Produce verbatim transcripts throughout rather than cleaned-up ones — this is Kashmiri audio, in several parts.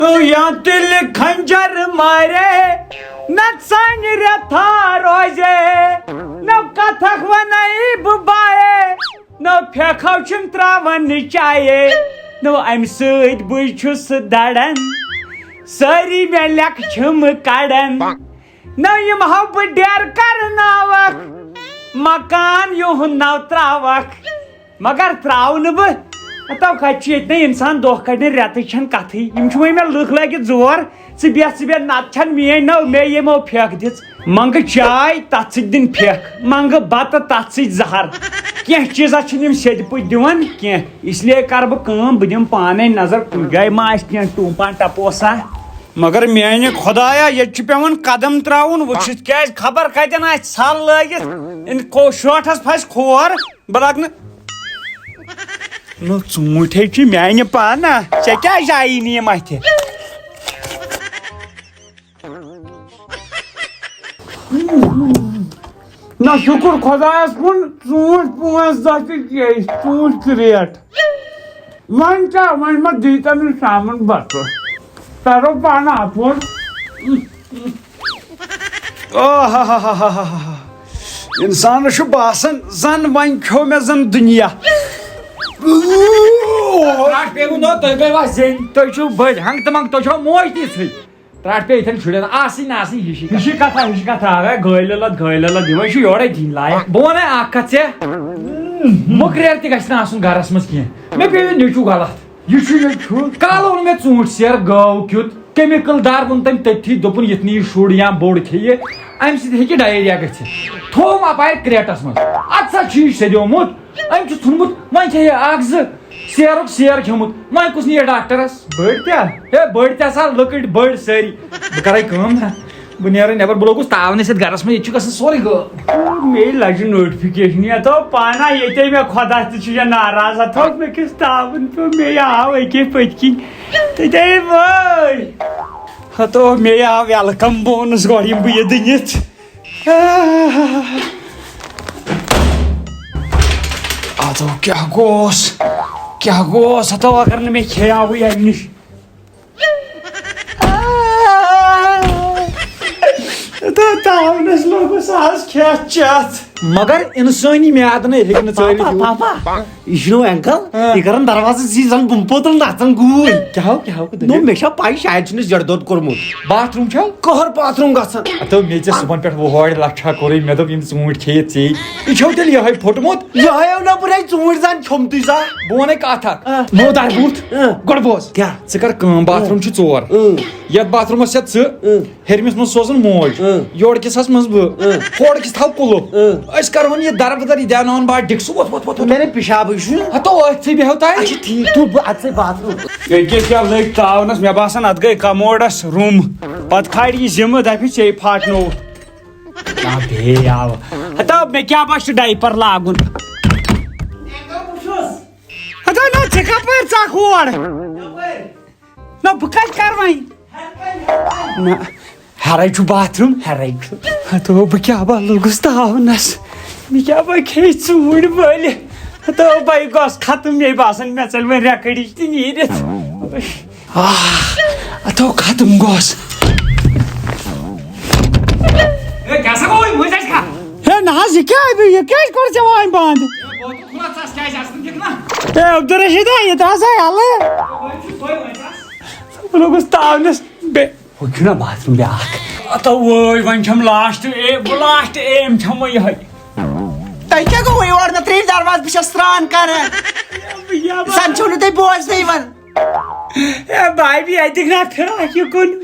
یا تیٚلہِ خنجر مارے، نہ ژانہِ رٮ۪تھا روزے، نہ کتھکھ ونَے بہٕ بایے، نہ پھیکھو چھِم تراوان چایے، نہ امہِ سۭتۍ بٕے چھُس دڑان، سٲری مےٚ لیکھٕ چھِم کڑان، نہ یِم ہاو بہٕ ڈیر کرناوکھ، مکان یُہُنٛد ناو تراوکھ۔ مگر تراو نہٕ بہٕ۔ ہتو کتہِ چھُ ییٚتہِ نَے انسان دۄہ کڑنہِ رٮ۪تٕچ چھَنہٕ کتھٕے۔ یِم چھِ وۄنۍ مےٚ لُکھ لٲگِتھ زور۔ ژٕ بیٚہہ، ژٕ بیٚہہ، نتہٕ چھَنہٕ میٲنۍ نٔو مے یِمو پھیکھ دِژ۔ منٛگہٕ چاے، تتھ سۭتۍ دِن پھیکھ۔ منٛگہٕ بتہٕ، تتھ سۭتۍ زہر۔ کینٛہہ چیٖزا چھِنہٕ یِم سیٚدِ پٲٹھۍ دِوان کینٛہہ۔ اس لیے کرٕ بہٕ کٲم، بہٕ دِمہٕ پانے نظر، کُنہِ جایہِ ما آسہِ کینٛہہ ٹوٗمپان ٹپوسا۔ مگر میانہِ خدایا، ییٚتہِ چھُ پٮ۪وان قدم تراوُن، وٕچھِتھ کیازِ خبر کتٮ۪ن آسہِ ژھل لٲگِتھ۔ ان کو شوٹھس پھسہِ کھور۔ بہٕ لگہٕ نہٕ۔ نو، ژوٗنٛٹھۍ ہے چھِ میانہِ پانہ، ژےٚ کیٛازِ آیی نہٕ یِم اَتھِ؟ نہ، شُکُر خۄدایَس کُن، ژوٗنٛٹھۍ پانٛژھ دَہ تہِ کیٛازِ، ژوٗنٛٹھۍ کرٛیٹ۔ وۄنۍ کیٛاہ، وۄنۍ ما دی تٔمِس شامَن بَتہٕ؟ تَرو پانہٕ اَپُز۔ آہاہاہاہاہا۔ انسانس چھُ باسان زن وۄنۍ کھیوٚو مےٚ زن دُنیا۔ ترٛٹھ پیوٕ نہ، تُہۍ گٔیوا زِنۍ؟ تُہۍ چھِو بٔڑۍ، ہنٛگ تہٕ منٛگ، تُہۍ چھِوا موج تِژھٕے؟ ترٛٹھ پیٚیہِ یِتھٮ۪ن شُرٮ۪ن آسٕنۍ نہٕ آسٕنۍ، ہِشی کتھا۔ ہِشی کتھا، ہِشی کتھا، اے گٲلۍ لد، گٲلۍ لد، یِمے چھِ یورے دِنۍ لایق۔ بہٕ وَنے اکھ کتھ ژےٚ، مُکریر تہِ گژھِ نہٕ آسُن گرس منٛز کینٛہہ۔ مےٚ پیٚیہِ نیٚچوٗ غلط۔ یہِ چھُ، یہِ چھُ۔ کالہٕ اوٚن مےٚ ژوٗنٛٹھۍ سیر گٲو کیُتھ، کیمِکل دار ووٚن تٔمۍ تٔتھی، دوٚپُن، یِتھ نہٕ یہِ شُر یا بوٚڑ کھیٚیہِ، اَمہِ سۭتۍ ہیٚکہِ ڈایریا گٔژھِتھ۔ تھووُم اَپارِ کریٹَس منٛز۔ اَتھ سا چھُ یہِ سیٚدیومُت، أمۍ چھُ ژھُنمُت، وۄنۍ کھیٚیہِ اَکھ زٕ سیرُک سیر کھیوٚمُت، وۄنۍ کُس نِیہِ ڈاکٹرَس؟ بٔڑۍ تہِ ہا؟ ہے، بٔڑۍ تہِ ہسا، لۄکٕٹۍ بٔڑۍ سٲری۔ بہٕ کَرَے کٲم نا، بہٕ نیرٕ نٮ۪بر، بہٕ لوٚگُس تاونہٕ سۭتۍ گرس منٛز، ییٚتہِ چھُ گژھان سورُے غٲب۔ مے لجہِ notification، یتو پانا ییٚتے مےٚ خۄدا تہِ چھُ یہِ ناراض، ہتو مےٚ کِس تاوُن پیوٚو، مے آو أکے پٔتۍ کِنۍ تہٕ دے وٲے۔ ہتو مے آو welcome bonus، گۄڈٕ یِم بہٕ یہِ دٕنِتھ۔ ہتو کیٛاہ گوس، کیٛاہ گوس، ہتو اگر نہٕ مےٚ کھیاوٕے امہِ نِش۔ تہٕ تاونس لوٚگُس آز کھٮ۪تھ چٮ۪تھ۔ مگر انسٲنی میادٕ نے ہیٚکہِ نہٕ ژٲلِتھ پاپا، یوٗت۔ پاپا، یہِ چھُنہٕ انکل، ہاں۔ یہِ کران دروازس یہِ زن بُم پوتُل نژان گوٗلۍ۔ کیٛاہ ہو، کیٛاہ ہو، کیٛاہ دٔلیٖل؟ نو، مےٚ چھا پاے شاید چھُنہٕ أسۍ جڑٕ دۄد کوٚرمُت۔ باتھ روٗم چھا؟ کٔہر باتھ روٗم گژھان؟ ہتو مےٚ ژےٚ صُبحن پٮ۪ٹھ وُہٲرۍ لچھا کوٚرُے، مےٚ دوٚپ یِم ژوٗنٛٹھۍ کھیٚیِتھ ژےٚ۔ یہِ چھو تیٚلہِ یِہوٚے پھوٚٹمُت؟ یہِ ہٲیو نہ بہٕ رے ژوٗنٛٹھۍ زن کھیوٚمتُے زانٛہہ۔ بہٕ ونے کتھ اکھ۔ آ۔ مودار بوٗتھ۔ آ۔ گۄڈٕ بوز۔ کیٛاہ؟ ژٕ کر کٲم، باتھ روٗم چھِ ژور۔ اۭں۔ یتھ باتھ روٗمس چھےٚ ژٕ، اۭں۔ ہیٚرمِس منٛز سوزُن موج، اۭں۔ یورٕ کِس ہس منٛز بہٕ، اۭں۔ کھوڑٕ کِس تھاو کُلُف۔ اۭں۔ أسۍ کرہون یہِ دربٕدر، یہِ دیاناوان بار ڈِکسہٕ، وۄتھ، وۄتھ، وۄتھ، وۄتھ۔ میرے پیشاب چھُ۔ ہتو أتھۍ بیٚہو تۄہہِ۔ اچھا، ٹھیٖک، تُل بہٕ اَژٕ باتھ روٗم۔ ییٚکیٛاہ کیٛاہ لٔگۍ تاونس، مےٚ باسان اتھ گٔے کموڈس رُم۔ پتہٕ کھالہِ یہِ ذمہٕ، دپہِ ژےٚ پھاٹنووُتھ۔ آ، بیٚیہِ آو۔ ہتا، مےٚ کیٛاہ باسہِ ڈایپر لاگُن؟ ہتا، نہ، ژےٚ کپٲرۍ ژکھ ہور؟ نہ، بہٕ کتہِ کرٕ وۄنۍ؟ نہ، ہرے چھُ باتھ روٗم، ہرے چھُ۔ ہتو، بہٕ کیٛاہ با لوٚگُس تاونس؟ مےٚ کیٛاہ با کھیٚیہِ ژوٗنٛٹھۍ بٔلۍ؟ ہتو، بے گوس ختم، مےٚ باسان، مےٚ ژَلہِ وۄنۍ رٮ۪کٕڑِچ تہِ نیٖرِتھ۔ آہ، اتھو ختم گوس۔ اے، کیٛاہ سا گوٚو؟ وۄنۍ ژَلہِ کھا؟ ہے، نہ حظ، یہِ کیٛاہ، یہِ کیٛازِ کوٚر ژےٚ وۄنۍ بنٛد؟ اے، بہٕ اوسُس کھُلان، ژٕ آسہٕ کیٛازِ اَژٕ نہٕ دِکھ نا؟ اے، عبدالرشیدا، یہِ ترٛاو سا یَلہٕ۔ وۄنۍ چھُ سۄے، وۄنۍ ژٕ آس۔ بہٕ لوٚگُس تاونس بے-، ہُہ چھُنہ باتھ روٗم بیٛاکھ۔ اتھو وٲے، وۄنۍ چھَم last aim، last aim چھَم وۄنۍ یِہوٚے۔ تۄہہِ کیٛاہ گوٚوٕ یور؟ نہ ترٛٲیِو دروازٕ، بہٕ چھَس سرٛان کران۔ زَن چھُو نہٕ تُہۍ بوزنٕے یِوان۔ اے بھائی، بھی اَتہِ نہ فراق یہِ کُن۔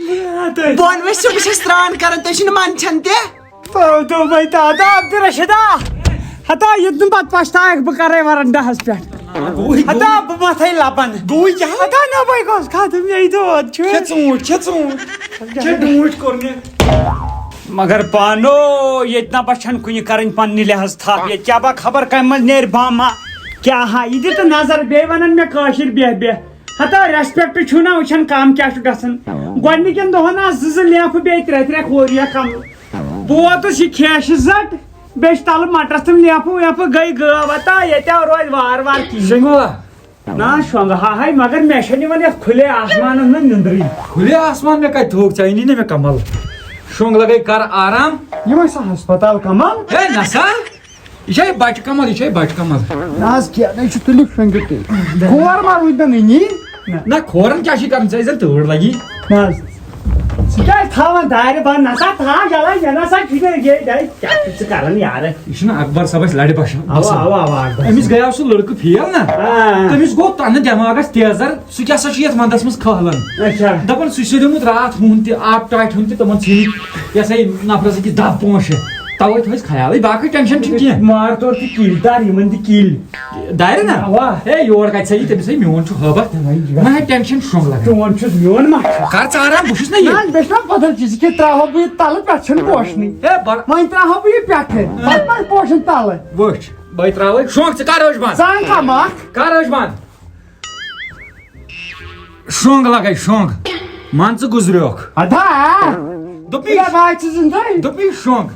بۄن ؤسِو، بہٕ چھَس سرٛان کران، تُہۍ چھِو نہٕ منٛدچھان تہِ۔ تو، تو بھائی، تا، تا، عبدالرشیدا۔ ہتا، یہِ نہٕ پتہٕ پَشتاوَکھ، بہٕ کَرَے وَرَنڈَہَس پٮ۪ٹھ۔ گوٚوٕے، ہتا، گوٚوٕے۔ بہٕ مَتھَے لَبَن۔ گوٚوٕے کیٛاہ؟ ہتا، نہ بھائی، گوٚژھ ختم، یہِ دود چھُ۔ کھےٚ ژوٗنٛٹھۍ، کھےٚ ژوٗنٛٹھۍ۔ کھےٚ ڈوٗنٛٹھۍ کوٚر مےٚ۔ مگر پانو، ییٚتہِ نہ بہٕ چھَنہٕ کُنہِ کَرٕنۍ پنٛنہِ لحاظ تھپھ۔ ییٚتہِ کیٛاہ با خبر کَمہِ منٛز نیرِ بامہ۔ کیٛاہ ہا، یہِ دِ تہٕ نظر، بیٚیہِ وَنَن مےٚ کٲشِر بیٚہہ بیٚہہ۔ ہتا respect چھُو نہ وٕچھان کَم کیٛاہ چھُ گژھان۔ گۄڈٕنِکٮ۪ن دۄہَن آسہٕ زٕ زٕ لیفہٕ بیٚیہِ ترٛےٚ ترٛےٚ کھوریکھ کَمرٕ۔ بہٕ ووتُس یہِ کھیشہِ زَٹ، بیٚیہِ چھِ تَلہٕ مَٹرَس تِم لیفہٕ ویفہٕ، گٔے گٲو۔ ہتا ییٚتہِ آو روزِ وارٕ وارٕ کِہیٖنۍ۔ شنگوا، نہ شۄنٛگہٕ ہا ہے، مگر مےٚ چھَنہٕ یِوان یَتھ کھُلے آسمانَس منٛز نِندرٕے۔ کھُلے آسمان مےٚ کَتہِ تھوٚوُکھ ژےٚ؟ أنی نہ مےٚ کمل۔ شۄنٛگ لگے کر آرام۔ یِم ٲسۍ ہسپتال کمل۔ ہے نسا، یہِ چھے بچہٕ کمل، یہِ چھے بچہٕ کمل۔ نہ حظ، کینٛہہ نَے چھُ، تُلِو شۄنٛگِو تُہۍ۔ کھور ما روٗدۍ مےٚ نٔنی؟ نہ کھورن کیٛاہ چھِ کران، ژےٚ زن تۭر لگی۔ نہ حظ۔ ژٕ کیٛازِ تھاوان دارِ بنٛد؟ نسا تھاو یَلَے، مےٚ نسا چھُے نہٕ یہِ، یہِ کیٛاہ چھُکھ ژٕ کران یارٕ؟ یہِ چھُنہٕ اکبر صٲبس لڑِ بشان اوا، آسان۔ اوا، اوا، اکبر أمِس صٲب۔ گٔیاو سُہ لڑکہٕ فیل نا۔ آ۔ تٔمِس گوٚو تنہٕ دٮ۪ماغس تیزر، سُہ کیٛاہ سا چھُ یتھ ونٛدس منٛز کھہلان؟ اچھا۔ دپان سُہ چھُ سیوٚدمُت راتھ ہُہُنٛد تہِ، آب ٹاٹھہِ ہُنٛد تہِ، تِمن ژھٕنہِ یہِ ہسا یہِ نفرس أکِس دب پانٛژھ شےٚ۔ توے تھٲوِس خیالٕے، باقٕے ٹینشن چھُنہٕ کینٛہہ۔ مار تور تہِ کِلۍ دار، یِمن تہِ کِلۍ۔ دارِ نا؟ اوا۔ ہے، یور کتہِ سا یی؟ تٔمِس ہے میون چھُ ہٲبتھ۔ وۄنۍ یہِ مہ ہےٚ ٹینشن، شۄنٛگ لگان۔ چون چھُس، میون ما چھُ؟ کر ژٕ آرام، بہٕ چھُس نا ییٚتہِ۔ نہ، مےٚ چھُنہ بدل چیٖز، یہِ کیٛاہ ترٛاوہو بہٕ یہِ تلہٕ، پٮ۪ٹھٕ چھُنہٕ پوشنٕے۔ ہے، بڑ-، وۄنۍ ترٛاوہو بہٕ یہِ پٮ۪ٹھٕ، پتہٕ ما پوشن تلہٕ؟ وٕچھ، بہٕ ترٛاوَے شۄنٛگ، ژٕ کر أچھ بنٛد؟ ژٕ اَن کانٛہہ مکھ۔ کر أچھ بنٛد؟ شۄنٛگ لگے، شۄنٛگ۔ مان ژٕ گُزریوکھ۔ ادا۔ دوٚپمَے۔ مےٚ باسہِ ژٕ زِندَے۔ دوٚپمَے شۄنٛگ۔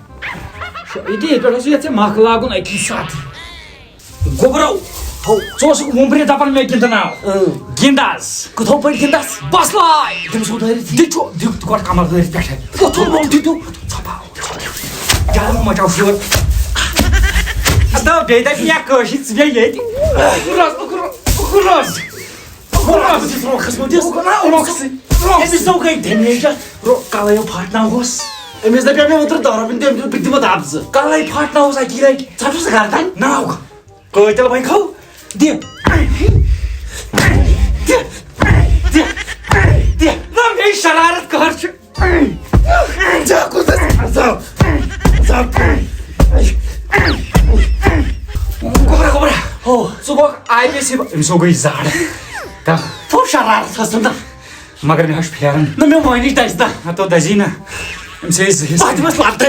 شۄ-، یہِ کیٛاہ، ییٚتہِ پٮ۪ٹھ اوس یَتھ ژےٚ مۄکلاگُن أکی ساتہٕ۔ گوٚبرو، ہو، ژٕ اوسُکھ وُمبرِ دپان مےٚ گِنٛدناو۔ اۭں۔ گِنٛد آز۔ کِتھو پٲٹھۍ گِنٛدس؟ بس لاے۔ تٔمِس اوس دٲرِتھ۔ دِ چھُ، دِ گۄڈٕ کمر دٲرِتھ پٮ۪ٹھٕ۔ کِتھو ووٚن تہِ دیُت؟ ژھۄپاو۔ جہل مہ مچاو شور۔ اَدٕ بیٚیہِ دَپہِ مےٚ کٲشِر ژٕ بیٚہہ ییٚتہِ۔ اُکُن روز، اُکُن روز، اُکُن روز۔ اُکُن روز۔ روکھس مہ دِس۔ روکھسٕے۔ أمِس نو گٔے دٔلیٖل چھےٚ۔ رو-، کَلَے ہیوٗ پھاٹناوہوس۔ أمِس دَپیو مےٚ اوترٕ دَہ رۄپیَن تہِ، أمۍ دیُت، بہٕ تہِ دِمہٕ دَب زٕ۔ کَلَے پھاٹناوہوس اَکی لَٹہِ۔ ژَٹُس گردَن۔ ناو۔ قٲتِل وۄنۍ کھو۔ دِ۔ دِ۔ دِ۔ دِ۔ نہ، مےٚ شرارت قہر چھُ۔ ژےٚ کوٗتاہ عذاب۔ عذاب۔ گوٚبرا، گوٚبرا۔ ہو۔ ژٕ گوٚکھ آی پی سی۔ أمِس ہو گٔے زاڑ۔ تھو شرارت ٲسٕم نا۔ مگر مےٚ حظ چھُ پھیران۔ نہ، مےٚ مٲنِج دَزِ نا۔ ہتو دَزی نا۔ أمِس ہے زٕ حصہٕ۔ تَتھ منٛز لَڑتَے۔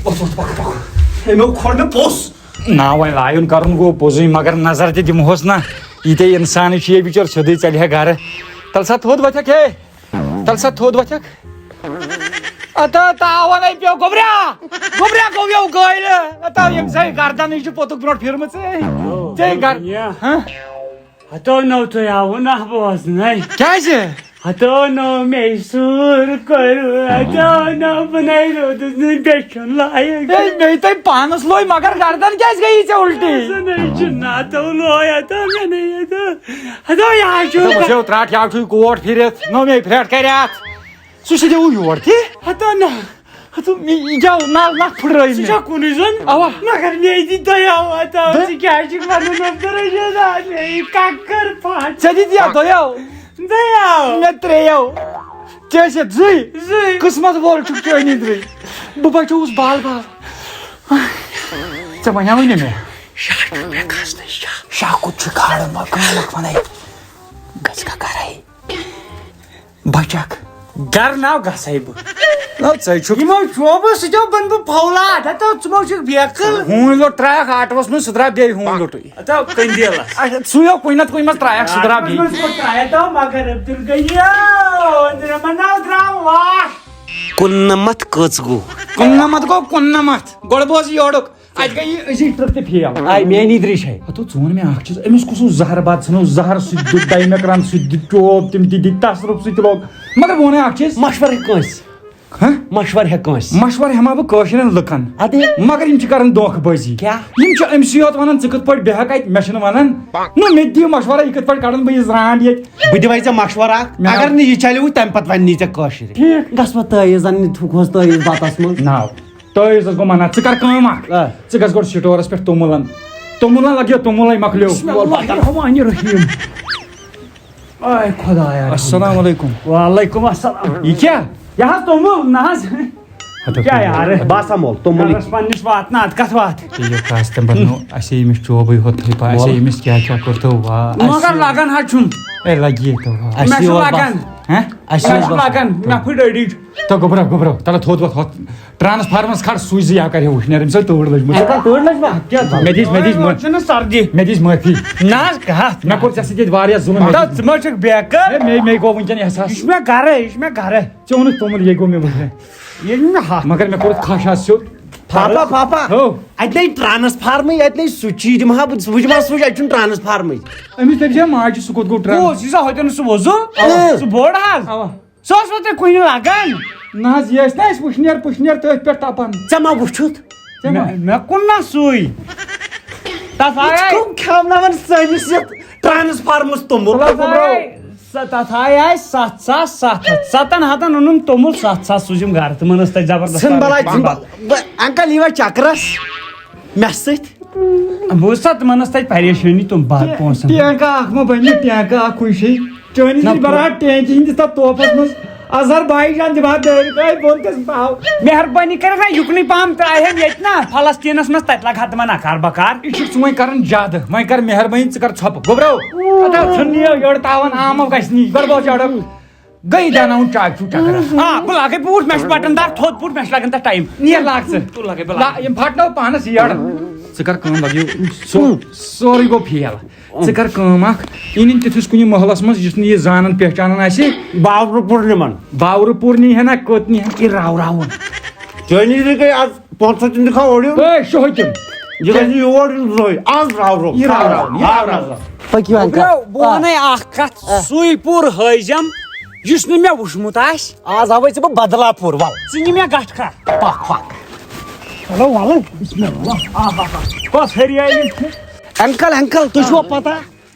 وۄتھ، وۄتھ، پَکھ، پَکھ۔ أمۍ کھوٚر مےٚ پوٚس۔ نا، وۄنۍ لایُن کرُن گوٚو پوٚزُے، مگر نظر تہِ دِمہوس نا۔ یہِ تے اِنسانٕے چھُ یہِ بِچور سیوٚدُے، ژَلہِ ہا گرٕ۔ تَلہٕ سا تھوٚد وۄتھکھ ہے۔ تَلہٕ سا تھوٚد وۄتھکھ۔ اَتا تاوَنے پیوٚو، گوٚبریا، گوٚبریا گوٚو یَو گٲلۍ۔ اَتا ییٚمہِ سایہِ گردَنٕے چھِ پوٚتُک برونٛٹھ پھِرمٕژ۔ ژے گر-، ہہ؟ ہتو نو تُہۍ آوٕ نہ بوزنَے۔ کیٛازِ؟ ہتو نو مے سوٗر کوٚروٕ، ہتو نو بہٕ نے روٗدُس نہٕ بیچھُن لایق۔ ہے، مے تۄہہِ پانس لوے، مگر گردن کیٛازِ گٔیی ژےٚ الٹی؟ سُہ نے چھُ ناتو لوے، ہتو مےٚ نے یتو۔ ہتو یہِ حظ چھُ۔ ہتو وٕچھو، ترٛٹھ یاو چھُے کوٹ پھِرِتھ، نو مے پھرٛٹھ کریاتھ۔ سُہ چھُ دیوٗ یور تہِ۔ ہتو نہ۔ ہتو، مےٚ یہِ کیٛاہ نَل نَکھ پھٕٹرٲے ژٕ مےٚ۔ چھَکھ کُنُے زوٚن؟ اَوا۔ مگر مےٚ دِ دۄیو ہتو، بہٕ؟ ژٕ کیٛازِ چھُکھ وَنان عبدالرشیٖد؟ آ، مےٚ یہِ کَکٕر پھَٹ۔ ژےٚ دِتیا دۄیو؟ دۄیو۔ مےٚ ترٛیٚیو۔ ژےٚ ٲسِتھ زٕے؟ زٕے۔ قٕسمت وول چھُکھ چٲنی درٕے۔ بہٕ بچووُس بال بال۔ ژےٚ وَنیٛاوُے نہٕ مےٚ۔ شاہ چھُ مےٚ کھسنَے شاہ۔ شاہ کوٚت چھُ کھالُن وۄنۍ؟ کٲم اَکھ وَنَے۔ گژھِ کھا کَرَے؟ بچکھ۔ گرٕ ناو گژھے بہٕ۔ نہ، ژے چھُکھ۔ یِمو چوبو سۭتۍ بن بہٕ فولاد۔ ہتو، ژٕ ما چھُکھ بیقل؟ ہوٗنۍ لوٚٹ ترٛایکھ آٹوس منٛز، سُہ درٛاو بیٚیہِ ہوٗنۍ لوٚٹُے۔ ہتو، کٔنٛدیٖلس۔ اچھا، سُے ہو کُنہِ نتہٕ کُنہِ منٛز ترٛایکھ، سُہ درٛاو بیٚیہِ۔ آٹوس منٛز کوٚت ترٛایکھ تہٕ مگر عبدالغنی، أنٛدرٕ مہ ناو درٛاو واٹھ۔ کُننمتھ کٔژ گوٚو؟ کُننمتھ گوٚو کُننمتھ۔ گۄڈٕ بوز یورُک۔ اتہِ گٔے یہِ أزِچ ٹرپ تہِ فیل۔ آے میٛٲنی درٕے چھے۔ ہتو، ژٕ وَن مےٚ اکھ چیٖز، أمِس کُس اوس زہر بتہٕ ژھٕنو، زہر سُہ تہِ دیُت ڈاینکران، سُہ تہِ دیُت چوب، تِم تہِ دِتۍ تصرُف سُہ تہِ لوگ۔ مگر بہٕ وَنے اکھ چیٖز۔ مشورٕ ہیٚکہِ کٲنٛسہِ۔ ہہ؟ مشورٕ ہیٚکہِ کٲنٛسہِ۔ مشورٕ ہٮ۪مہٕ ہا بہٕ کٲشرٮ۪ن لُکن۔ اَدٕ؟ مگر یِم چھِ کران دھوکہٕ بٲزی۔ کیٛاہ؟ یِم چھِ أمسٕے یوت وَنان، "ژٕ کِتھ پٲٹھۍ بیٚہکھ اَتہِ؟" مےٚ چھِنہٕ وَنان۔ نہ، مےٚ تہِ دِیِو مشورہ، یہِ کِتھ پٲٹھۍ کَڑن بہٕ یہِ زرٛانٛٹھ ییٚتہِ؟ بہٕ دِمَے ژےٚ مشورہ اکھ۔ مےٚ اگر نہٕ یہِ چلیوُے، تَمہِ پتہٕ وَنہِ نہٕ ژےٚ کٲشِر۔ ٹھیٖک۔ گژھ وۄنۍ تٲویٖزن نِتھ، ہُہ کھوژ تٲویٖز بَتَس منٛز۔ ناو۔ تٲویٖزَس گوٚو منع، ژٕ کر کٲم اکھ۔ آ۔ ژٕ گژھ گۄڈٕ سٹورَس پٮ۪ٹھ توٚمُل اَن۔ توٚمُل اَن، لَگیو توٚمُل اَن، مۄکلیو۔ بسم اللہ الرحمن الرحیم۔ آے خۄدایا۔ السلام علیکم۔ وعلیکم السلام۔ یہِ کیٛاہ؟ یہِ حظ توٚمُل، نہ حظ۔ ہَتو کیٛاہ کٔرِو۔ یارٕ؟ بہٕ ہسا مول توٚمُل۔ گرس پننِس واتنہٕ، اَتھ کَتھ واتہِ؟ تُہۍ یِیِو خاص تَمہِ پَتہٕ نو، اَسے ییٚمِس چوبٕے ہوت تھٲے پَے، اَسے وَلہٕ۔ ییٚمِس کیٛاہ کیٛاہ کوٚرتو، وا، اَسہِ مگر یور۔ لگان حظ چھُم۔ اے، لگہِ یہِ تو، وا۔ اَسہِ مےٚ چھُ یور لگان۔ بَس۔ ہہ؟ اَسہِ مےٚ یور چھُ بَس۔ لگان، مےٚ پھٕٹۍ أڈِج۔ تو گوٚبرا، گوٚبرا، تَلہٕ تھوٚد وۄتھ ہۄتھ۔ ٹرانسفارمرس کھار سُے زِ یا کرِ وٕشنیر، أمِس ٲس تۭر لٔجمٕژ۔ ژےٚ کَتھ تۭر لٔج مےٚ؟ کیٛاہ تۭر؟ مےٚ دِژ، مےٚ دِژ مےٚ مٔ-، چھَنہٕ سردی۔ مےٚ دِژ معٲفی۔ نہ حظ، کَتھ؟ مےٚ کوٚر ژےٚ سۭتۍ ییٚتہِ واریاہ ظُلُم۔ مےٚ ژٕ ما چھَکھ بیقل؟ ہے، مے، مے گوٚو وٕنکٮ۪ن احساس۔ یہِ چھُ مےٚ گرے، یہِ چھُ مےٚ گرے۔ ژےٚ اوٚنُتھ توٚمُل، یے گوٚو مےٚ وٕنکٮ۪ن۔ ییٚلہِ مےٚ ہا۔ مگر مےٚ کوٚرُتھ کھش آز سیوٚد۔ پاپا، پاپا۔ ہو۔ اتہِ نے ٹرانسفارمٕے، اتہِ نے سُچی دِمہٕ ہا بہٕ، وٕچھ ما سُچ، اتہِ چھُنہٕ ٹرانسفارمٕے۔ أمِس تٔمۍ چھا ماجہِ سُہ کوٚت گوٚو ٹرانس؟ اوس یہِ زا ہوٚتٮ۪ن سُہ وۄزُل؟ اۭں۔ سُہ بوٚڑ حظ؟ اوا۔ سُہ اوس وۄنۍ تۄہہِ کُنہِ لگان؟ نہ حظ، یہِ ٲسۍ نہ أسۍ وٕشنیر پُشنیر تٔتھۍ پٮ۪ٹھ تپان۔ ژےٚ ما وُچھُتھ؟ ژےٚ ما؟ مےٚ، مےٚ کُن نہ سُے۔ تتھ آے، کم کھیاوناون سٲنِس یتھ ٹرانسفارمس توٚمُل؟ تتھ آے، سۄ، تتھ آے، آے ستھ ساس ستھ ہتھ۔ ستن ہتن اوٚنُم توٚمُل، ستھ ساس سوٗزِم گرٕ۔ تِمن ٲس تتہِ زبردست ژھٕن بلاے، ژھٕن بلاے۔ بہٕ، انکل، یہِ وۄنۍ چکرس مےٚ سۭتۍ۔ بوٗز سا، تِمن ٲس تتہِ پریشٲنی، تِم بد پونٛسن۔ ٹینکہ اکھ ما بنہِ، ٹینکہ اکھ کُنہِ جایہِ؟ چٲنِس نہ، نِش برابر ٹینکہِ ہٕنٛدِس تتھ توفس منٛز۔ اظہر بھائی جان، دِمہٕ ہا دٲرِتھ، اے، بۄن کس پاو۔ مہربٲنی کٔرِتھ نا، یُکنُے پہم ترٛایہن ییٚتہِ نا، فلسطینس منٛز، تتہِ لگہٕ ہا تِمن اکار بکار۔ یہِ چھُکھ ژٕ وۄنۍ کران زیادٕ، وۄنۍ کر مہربٲنی، ژٕ کر ژھۄپہٕ۔ گوٚبرو، اتا ژھٕن یہِ یٔڑ تاوان آمو گژھِ نی، گۄڈٕ بوز یٔڑ۔ گٔے دیٛاوناوُن چاے چوٗ چکرس۔ آ، بہٕ لاگے بوٗٹھ، مےٚ چھُ بٹن دار تھوٚد بوٗٹھ، مےٚ چھُ لگان تتھ ٹایم۔ نیر لاگ ژٕ۔ تُل لگے بہٕ لا-، لاگہٕ۔ یِم پھٹناو پانس یٔڑ۔ ژٕ کر کٲم، لگیو سو-، سورُے گوٚو فیل۔ ژٕ کر کٲم اکھ، یہِ نِن تِتھِس کُنہِ محلس منٛز یُس نہٕ یہِ زانان پہچانان آسہِ۔ باورٕ پوٗر نِمن۔ باورٕ پوٗر نی ہے نا، کوٚت نی ہے، یہِ راو راوُن۔ چٲنی تہِ گٔے از پانٛژھ ہتھ تِم دِکھا اورٕ یُن۔ ہے، شُہہ تِم۔ یہِ گژھِ یور یُن زٕہٕے۔ از راو راو۔ یہِ راو راو، یہِ راو راو۔ پٔکِو انکل۔ گوٚبرو، بہٕ آ۔ وَنَے اکھ کتھ، آ۔ سُے پوٗر ہٲیزٮ۪م، یُس نہٕ مےٚ وُچھمُت آسہِ۔ از ہاوے ژےٚ بہٕ بدلا پوٗر، ول۔ ژٕ نہِ مےٚ گٹھ کھا۔ پکھ، پکھ۔ چلو، ولہٕ۔ بسم اللہ۔ آ، آ، آ۔ کۄس ہریٲلی چھِ؟ انکل، انکل، تُہۍ چھُوا پتہ؟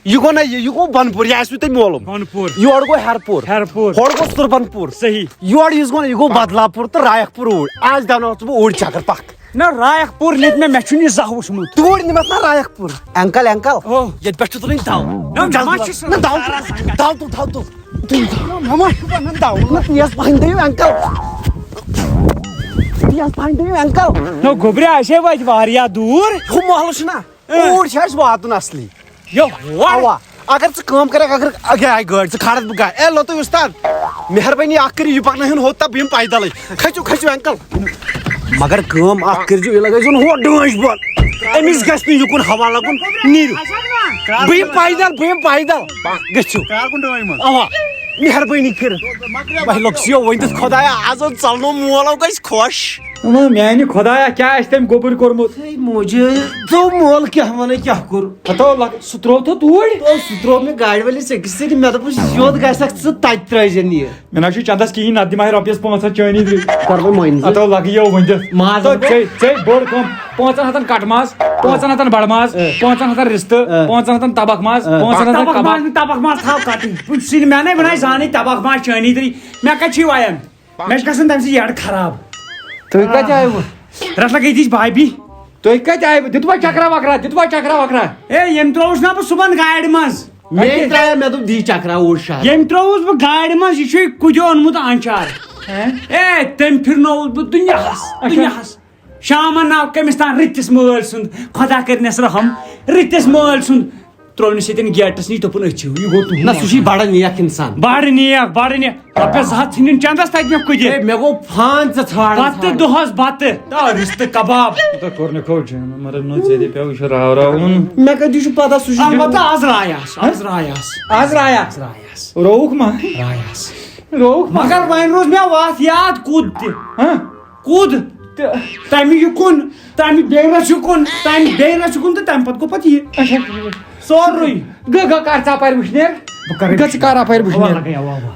یہِ گوٚو نہ، یہِ، یہِ گوٚو بنپور، یہِ آسِوٕ تۄہہِ معلوم۔ بنپور۔ یورٕ گوٚو ہیرپور۔ ہیرپور۔ ہورٕ گوٚو سُربنپور۔ صحیح۔ یورٕ یُس گوٚو نہ، یہِ گوٚو بدلاپور تہٕ رایکھ پور اوٗرۍ۔ آز دیٛاوناوَتھ ژٕ بہٕ اوٗرۍ چکر، پکھ۔ نہ، رایکھ پور نِتھ مےٚ، مےٚ چھُنہٕ یہِ زانٛہہ وُچھمُت۔ توٗرۍ نِمَتھ نہ رایکھ پور۔ Uncle, uncle. او۔ ییٚتہِ پٮ۪ٹھ چھُ تُلٕنۍ دَو۔ نہ، مےٚ ما چھُ سُہ نہ، دَو۔ دَو تُل، دَو تُل۔ نہ، مےٚ ما چھُ بَنان دَو۔ نہ، تیز پَہَن دٔیِو انکل۔ تیز پَہَن دٔیِو انکل۔ نہ، گوٚبریا، أسۍ ہے وٲتۍ واریاہ دوٗر۔ ہُہ محلہٕ چھُنہ؟ اۭں۔ اوٗرۍ چھُ اَسہِ واتُن اصلی۔ یو، وَن۔ اوا۔ اگر ژٕ کٲم کَرَکھ، اگر، اگے آیہِ گٲڑۍ، ژٕ کھارَتھ بہٕ گاڑِ۔ اے لطف اُستاد، مہربٲنی اَکھ کٔرِو، یہِ پَکنٲیہُن ہوٚت تہٕ بہٕ یِمہٕ پیدَلٕے۔ کھٔسِو، کھٔسِو انکل۔ مگر کٲم اَکھ کٔرۍزیو، یہِ لَگٲیزیون ہورٕ ڈٲنٛج بۄن۔ أمِس گژھِ نہٕ یُکُن ہوا لَگُن، نیٖرِو۔ بہٕ یِمہٕ پیدَل، بہٕ یِمہٕ پیدَل۔ گٔژھِو۔ کار کُن ڈٲنٛج منٛز۔ اوا، مہربٲنی کٔرِتھ۔ وۄنۍ لۄکسِیو ؤنۍ دِتھ خۄدایا، آز اوس ژَلنو مول، او گژھِ خۄش۔ اما میانہِ خۄدایا، کیٛاہ آسہِ تٔمۍ گوٚبُر کوٚرمُت؟ ہے موجی، ژٕ مول کیٛاہ وَنان، کیٛاہ کوٚر؟ ہتو لگ-، سُہ ترٛوو تھو توٗرۍ؟ او، سُہ ترٛوو مےٚ گاڑِ وٲلِس أکِس سۭتۍ، مےٚ دوٚپُس، یوٚت گژھکھ ژٕ، تَتہِ ترٛٲوزٮ۪ن یہِ۔ مےٚ نہ چھُ چندس کِہیٖنۍ، نتہٕ دِمہٕ ہا رۄپیَس پانٛژھ ہتھ چٲنی تہِ۔ کر بہٕ مۄنٛزٕ۔ ہتو لگہٕ یو ؤنۍ دِتھ۔ ماز تو ہٮ۪مہٕ بہٕ؟ ژےٚ، ژےٚ بٔڑ کٲم، پانٛژن ہتن کٹہٕ ماز، پانٛژن ہتن بڑٕ ماز، اۭں۔ پانٛژن ہتن رِستہٕ، اۭں۔ پانٛژن ہتن تبکھ ماز، اۭں۔ پانٛژن ہتن تبکھ کباب۔ ماز نہٕ، تبکھ ماز تھاو کٹٕنۍ۔ بہٕ چھُسٕے نہٕ، مےٚ نے بناے زانٕے تبکھ ماز چٲنی تہِ۔ مےٚ کتہِ چھُے وَیان؟ مےٚ چھِ گژھان تَمہِ سۭتۍ یَڈ خراب۔ تُہۍ کَتہِ آیوٕ؟ رَٹھ لَگٲے دِچ بھابھی۔ تُہۍ کَتہِ آیوٕ؟ دیُتوا چکرا وکرا؟ دیُتوا چکرا وکرا؟ ہے، ییٚمۍ ترٛووُس نا بہٕ صُبحن گاڑِ منٛز۔ مےٚ تہِ ترٛایو، مےٚ دوٚپ، دی چکرا اوٗرۍ شہر۔ ییٚمۍ ترٛووُس بہٕ گاڑِ منٛز، یہِ چھُے کُدیو اوٚنمُت آنچار۔ ہیں؟ ہے، تٔمۍ پھِرنووُس بہٕ دُنیاہَس، اچھا۔ دُنیاہَس۔ شامَن آو کٔمِس تام رٕتِس مٲلۍ سُنٛد، خۄدا کٔرِنَس رحم، رٕتِس مٲلۍ سُنٛد۔ ترٛوونَس ییٚتٮ۪ن گیٹَس نِش، دوٚپُن، "أتھۍ چھِو، یہِ گوٚو تُہُنٛد۔" نہ، سُہ چھُے بَڑٕ نیک اِنسان۔ بَڑٕ نیک، بَڑٕ نیک۔ رۄپیَس زٕ ہَتھ ژھٕنِن چَندَس تَتہِ مےٚ کُدِ۔ ہے، مےٚ گوٚو فان ژےٚ ژھانٛڈان بَتہٕ ژھانٛڈان۔ دۄہَس بَتہٕ، آ، رِستہٕ کباب۔ کوٗتاہ کوٚر نہٕ کھوٚو چانہٕ، مگر نہٕ ژےٚ تہِ پیوٚو، یہِ چھُ راو راوُن۔ مےٚ کَتہِ چھُ پَتہ، سُہ چھُ البتہ آز رایاس، آز رایاس۔ آز رایاس۔ آز رایاس۔ رووُکھ ما؟ رایاس۔ رووُکھ ما؟ مگر وۄنۍ روٗز مےٚ وَتھ یاد کوٚت تہِ۔ ہاں؟ کوٚت؟ تہٕ تَمہِ یہِ کُن، تَمہِ بیٚیہِ رَژھِ کُن، تَمہِ بیٚیہِ رَژھِ کُن تہٕ تَمہِ پَتہٕ گوٚو پَتہٕ یہِ۔ اچھا، ٹھیٖک۔ سورُے۔ گٔ، گٔ، کر ژٕ اَپارِ وٕشنیر؟ بہٕ کَرٕ گٔ، ژٕ کر اَپارِ وٕشنیر؟ اَوا، لَگے، اَوا، اَوا۔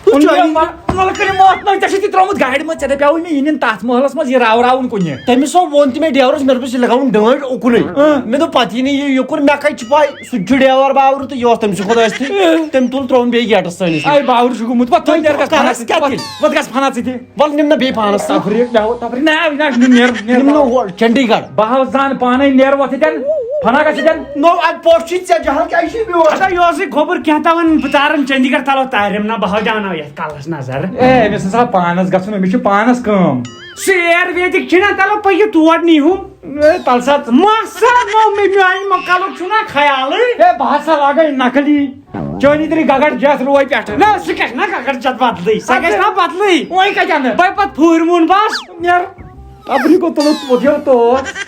وَلہٕ کٔرِو ماتھ نٔے، ژےٚ چھُے تہِ ترٛوومُت گاڑِ منٛز، ژےٚ دَپیٛاوُے مےٚ یہِ نِن تَتھ محلَس منٛز، یہِ راوراوُن کُنہِ۔ تٔمِس ہو ووٚن تہِ مےٚ ڈیورَس، مےٚ دوٚپُس، یہِ لَگاوُن ڈٲنٛڈ اُکنُے۔ اۭں۔ مےٚ دوٚپ، پَتہٕ یی نہٕ یہِ یُکُن، مےٚ کَتہِ چھِ پَے، سُہ تہِ چھُ ڈیور باورٕ تہٕ یہِ اوس تٔمۍ سٕے خۄدایَس تھٕے۔ اۭں۔ تٔمۍ تُل ترٛووُن بیٚیہِ گیٹَس سٲنِس۔ آے باورٕ چھُ گوٚمُت، وۄتھ تھٔج وۄتھ نیرٕ گژھ کَرَس فَنَس، کیٛاہ وۄتھ، تیٚلہِ؟ وَتھ گژھ فَنَس ژٕ تہِ۔ وَلہٕ نِم نہ بیٚیہِ پانَس سۭتۍ۔ تفریٖق، نہ ہو، تفریٖق، نہ، نہ، نِم نہ ہو، چنڈی گڑھ۔ بہٕ ہاو زان پانے، نیر وۄتھ ییٚتٮ۪ن۔ فنا گژھ ییٚتٮ۪ن۔ نو، اَتہِ پوٚٹ چھُے ژےٚ جہل کیٛازِ چھُے میون؟ ادا، یہِ اوسُے گوٚبُر کینٛہہ تاوَن، بہٕ تارَن چنڈی گڑھ تَلو تارٮ۪م نہ، بہٕ ہاو دیٛاوناو یَتھ کَلَس نظر۔ اے، أمِس ہسا پانَس گژھُن، أمِس چھِ پانَس کٲم۔ سُہ اِیَرویدِک چھِنہ تَلو پَتہٕ یہِ تور نیٖہُن۔ اے، تَلہٕ سا۔ مَسا نو مےٚ میٛانہِ مۄکَلُک چھُنہ خیالٕے۔ اے، بہٕ ہسا لاگَے نقلی۔ چٲنی تیٚلہِ گگڑ جتھ روے پٮ۪ٹھٕ۔ نہ، سُہ کیٛاہ چھُ نہ گگڑ جتھ بدلٕے؟ سۄ گژھِ نہ بدلٕے۔ وۄنۍ کتہِ اَنہٕ؟ بہٕ پتہٕ پھوٗرمُن بس۔ نیر۔ تبری کو تُلُتھ وۄتھیو توس۔